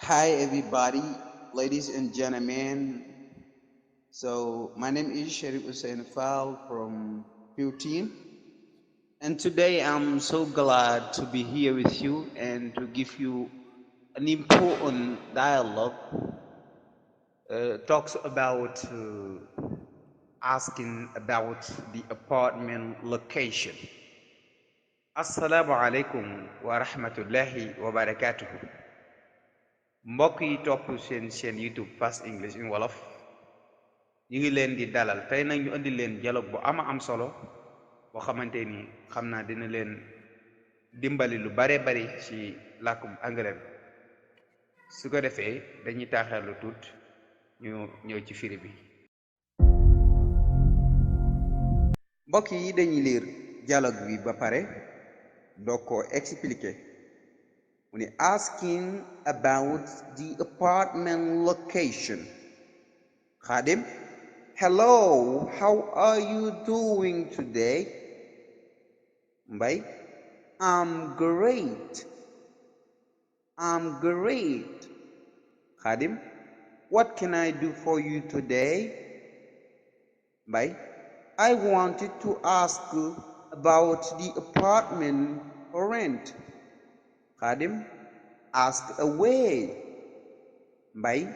Hi, everybody, ladies and gentlemen. So, my name is Sharif Hussein Fal from Putin, and today I'm so glad to be here with you and to give you an important dialogue. Talks about asking about the apartment location. Assalamu alaikum wa rahmatullahi wa barakatuhu. Mbokk yi topp seen YouTube Fast English in Wolof. ñu ngi leen di dalal tey nag ñu indi leen dialogue bu am solo boo xamante ni xam naa dina leen dimbali lu bare bari ci làkkum anglais bi su ko defee dañuy taaxeerlu tuut ñu ñëw ci firi bi. mbokk yi dañuy lire dialogue bi ba pare doo ko expliquer mu ni asking about the apartment location. Khadim, hello, how are you doing today? Mbay, I'm great. Khadim, what can I do for you today? Mbay, I wanted to ask you about the apartment for rent. Khadim, ask away. Mbay,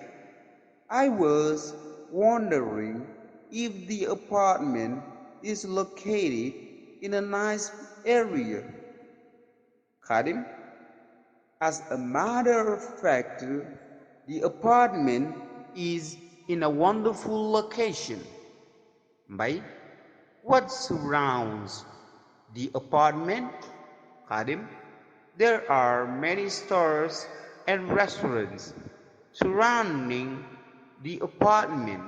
I was wondering if the apartment is located in a nice area. Khadim, as a matter of fact, the apartment is in a wonderful location. Mbay, what surrounds the apartment? Khadim, there are many stores and restaurants surrounding the apartment.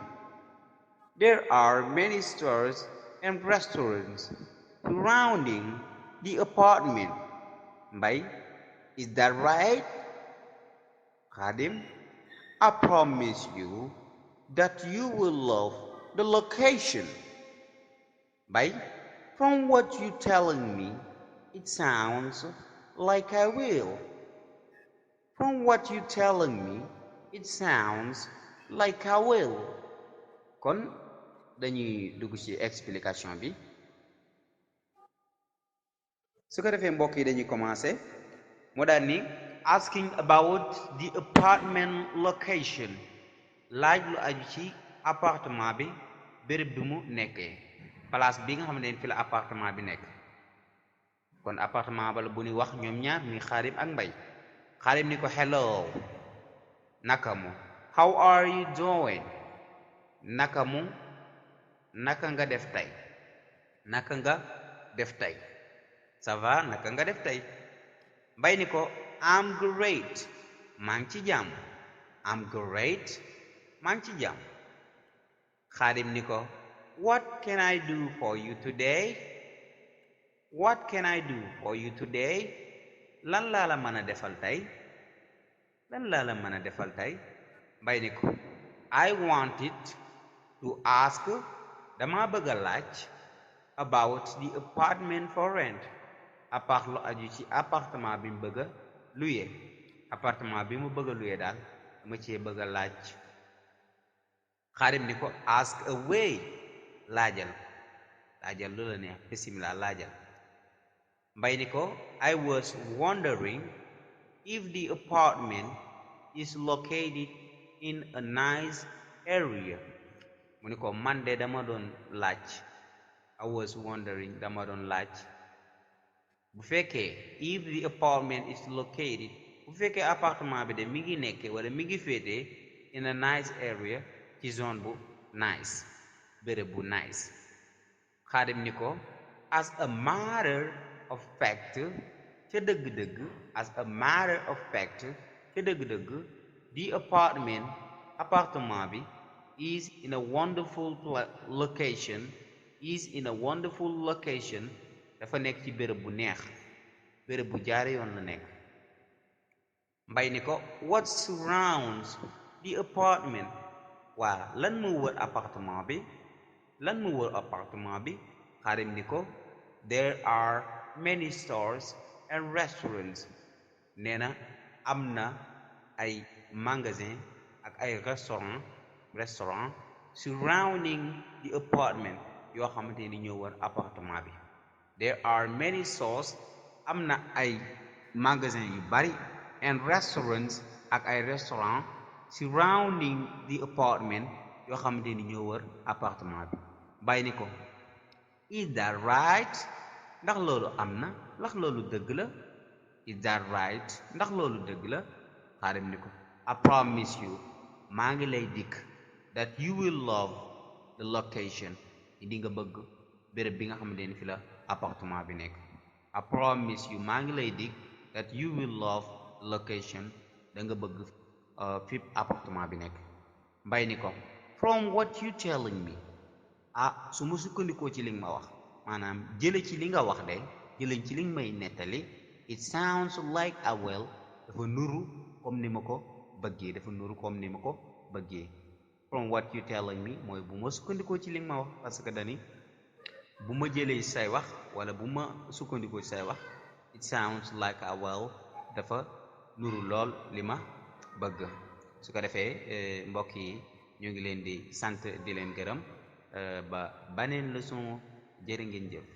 There are many stores and restaurants surrounding the apartment. Mbay, is that right? Khadim, I promise you that you will love the location. Mbay, from what you're telling me, it sounds like I will. From what you're telling me, it sounds like I will. Kon dañuy dugg ci explication bi su ko defee mbokk yi dañuy commencer moo daan ni asking about the apartment location, laaj lu aju ci appartement bi béréb bi mu nekkee place bi nga xam ne fi la appartement bi nekk. kon appartement ba la bu ñuy wax ñoom ñaar muy Xaadim ak Mbay. Xaadim ni ko hello, naka mu, how are you doing? naka mu, naka nga def tey, naka nga def tey, ça va, naka nga def tey. Mbay ni ko I'm great, maa ngi ci jàmm. I'm great, maa ngi ci jàmm. Xaadim ni ko what can I do for you today? What can I do for you today? lan laa la mën a defal tey, lan laa la mën a defal tey. Mbay ni ko I wanted to ask, dama bëgg a laaj about the apartment for rent, appart lu aju ci appartement bi mu bëgg a luye. Appartement bi mu bëgg a luye daal dama cee bëgg a laaj. Xaadim ni ko ask away, laajal, laajal lu la neex, bismillah, laajal. Mbay ni ko I was wondering if the apartment is located in a nice area. mu ni ko man de dama doon laaj, I was wondering, dama doon laaj. bu fekkee if the apartment is located, bu fekkee appartement bi de mi ngi nekke wala mi ngi féete in a nice area, ci zone bu nice, béréb bu nice. Xaadim ni ko as a matter of fact, ca dëgg-dëgg, as a matter of fact, ca dëgg-dëgg, the apartment, appartement bi is in a wonderful location, is in a wonderful location, dafa nekk ci béréb bu neex, béréb bu jaare yoon la nekk. Mbay ni ko what surrounds the apartment? waa lan mu wër appartement bi, lan mu wër appartement bi. Xaadim ni ko there are many stores and restaurants. nee na am na ay magasin ak ay restaurant surrounding the apartment yoo xamante ni ñoo wër appartement bi. There are many stores, am na ay magasin yu bari, and restaurants ak ay restaurant surrounding the apartment yoo xamante ni ñoo wër appartement bi. Bay ni ko, is that right? Ndax loolu am na? Ndax loolu dëgg la? Is that right? Ndax loolu dëgg la? Xaadim ni ko, I promise you, maa ngi lay dikk, that you will love the location. Di nga bëgg béréb bi nga xamante ni fi la appartement bi nekk. I promise you, maa ngi lay dikk, that you will love the location. Da nga bëgg fi appartement bi nekk. Mbay ni ko, from what you telling me. Su ma sukkandikoo ci li nga ma wax, maanaam jële ci li nga wax de, jële ci li nga may nettali, it sounds like a well, dafa nuru comme ni ma ko bëggee, dafa nuru comme ni ma ko bëggee. From what you telling me mooy bu ma sukkandikoo ci li nga ma wax, parce que dani bu ma jëlee say wax wala bu ma sukkandikoo ci say wax, it sounds like a well, dafa nuru lool li ma bëgg. Su ko defee mbokk yi ñu ngi leen di sant di leen gërëm ba baneen leçon, jërë ngeen jëf.